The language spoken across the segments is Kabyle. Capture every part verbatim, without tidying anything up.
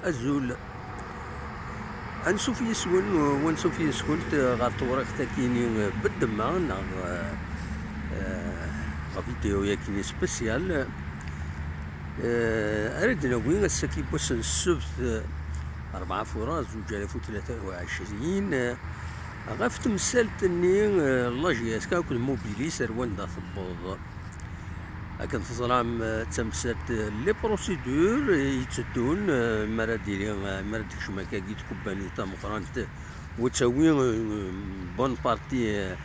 Azul. Ansuf yis-wen, wansuf yis-kent ɣer tewriqt-akini beddemma neɣ, eh, ɣer vidéo-yakini spécial. Eh, ara d-nawi ass-agi n wass n ssebt, eh, rebɛa furar zuǧ alaf u tlata u ɛecrin, eh, ɣef temsalt-nni, eh, la J S K akked Mobilis ar wanda tewweḍ. Akken teẓram, eh, d tamsalt, eh, les procédures, eh, yetteddun, eh, mi ara d-ili, eh, mi ara d-tekcem akkagi tkebbanit tameqqrant, u tawi, eh, bonne partie, eh,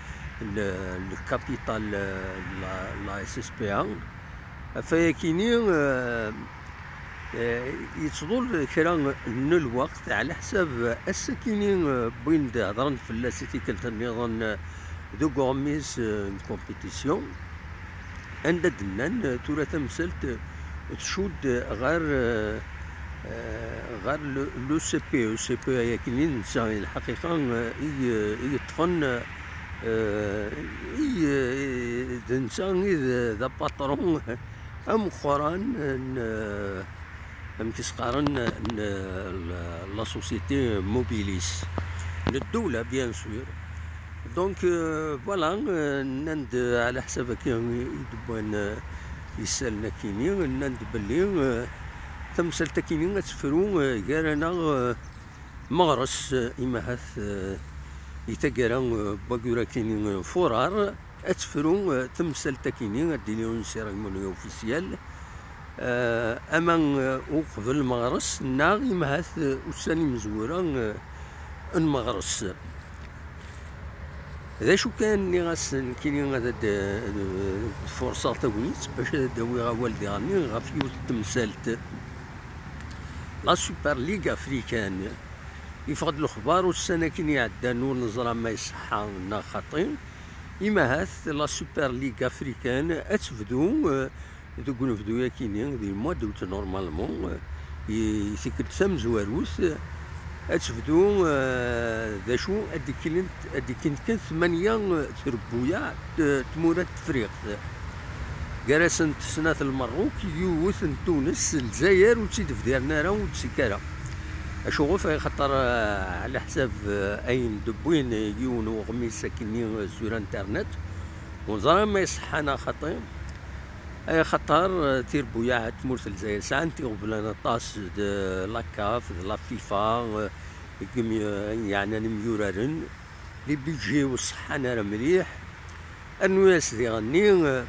le, le capital, eh, la, la S S P A. Ɣef wayakini, eh, eh, yettḍul kra n lweqt, ɛla ḥsab ass-akini, eh, wwin-d hedren fell-as i tikkelt nniḍen, eh, deg uɣmis, eh, n compétition, anda d-nnan, eh, tura tamsalt, eh, tcudd ɣer, eh, eh, ɣer le, le C P E. C P E-yakini netta i lḥaqiqa, eh, i, i yeṭṭfen, eh, i, i, d netta i d, d apatron ameqqran n, eh, amek i s-qqaren, n, eh, la, la société Mobilis, n ddewla, bien sûr. Donc, euh, voilà, euh, nnan-d, ɛla ḥsab akka i d-wwan, euh, isallen akini, nnan-d belli, euh, tamsalt akini ad tefru, euh, gar-aneɣ, euh, meɣres, euh, imahat, euh, i taggara, euh, n wayyur akini, euh, furar, ad tefru, euh, tamsalt akini, ad d-tili une cérémonie officielle, eh, ama, eh, uqbel meɣres, neɣ imahat, eh, ussan imezwura, eh, n meɣres. D acu kan, nniɣ-as nekkini ad d-, eh, furṣeɣ tagnit bac ad d-awiɣ awal diɣenni ɣef yiwet n temsalt. La Super League Africaine. Yeffeɣ-d lexbar ussan akken iɛeddan, ur neẓra ma iṣeḥḥa neɣ xaṭi. Imahat la Super League Africaine ad tebdu, eh, deg unebdu-yakini, di mois d'août normalement, eh, i tikkelt tamezwarut, eh, ad tebdu, eh, d acu, ad d-ikkilent, ad d-ikkint kan tmanya, eh, trebbuyaɛ, eh, tmura n Tefriqt. Gar-asent snat Lmerruk, yiwet n Tunes, Lezzayer ur tt-id-bdiren ara, ur d-ttekk ara. Acuɣef? Axaṭer, eh, ɛla ḥsab, eh, ayen d-wwin yiwen uɣmis akkenni, eh, sur internet, ur neẓra ma iṣeḥḥa neɣ xaṭi. Axaṭer, eh, tirbuyaɛ n tmurt n Lezzayer sɛant iɣeblan aṭas d la CAF, d la FIFA, eh, deg imi-, eh, yeɛnan imyuraren, les budgets ur ṣeḥḥan ara mliḥ, rnu-yas diɣenni, eh,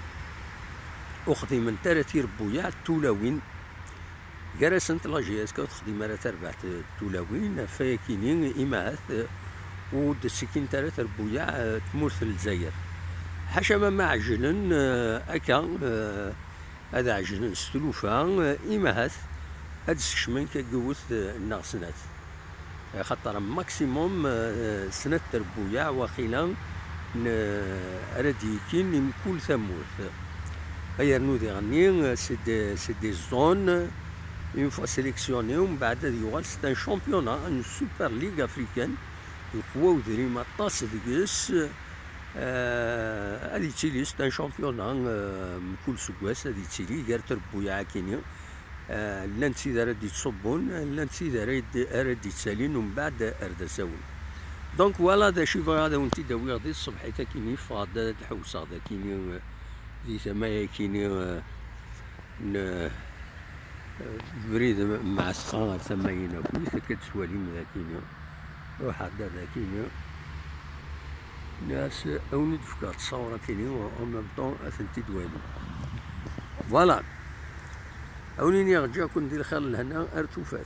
ur xdiment ara tirbuyaɛ d tulawin. Gar-asent la J S K ur texdim ara tarbaɛt, eh, tulawin, ɣef wayakini, imahat, eh, ur d-ttikint ara terbuyaɛ, eh, tmurt n Lezzayer. Ḥaca ma, ma ɛejlen, eh, akka, eh, ad ɛejlen s tlufa, eh, imahat ad d-skecmen kan yiwet, eh, neɣ snat. Axaṭer maximum, eh, snat terbuyaɛ waqila n, eh, ara d-yekkin i mkul tamurt. Ay rnu diɣenni, eh, c'est des, c'est des zones, une fois sélectionné, umbeɛd ad yuɣal c'est un championnat, une Super League africaine, yeqwa udrim aṭas deg-s, eh, ad yettili c'est un championnat, eh, mkul seggas ad yettili gar terbuyaɛ akini. Eh, llant tid ara d-yettṣubbun, llant tid ara d-, ara d-yettalin, umbeɛd ar d asawen. Donc, voilà d acu i bɣiɣ ad awen-t-id-awiɣ di tṣebḥit akini, ffɣeɣ-d ad ḥewseɣ d akini, eh, di tama-yakini, eh, n, eh, Brid Mɛasqa ar tama-yin akk, akka d-tettwalim d akini. Ruḥeɣ-d ar dakini. Nniɣ-as, awen-d-fkeɣ ttṣawṛa-kini, en même temps, ad tent-id-walim. Voilà. Awen-iniɣ, ǧǧiɣ-ken di lxir lehna ar tufat.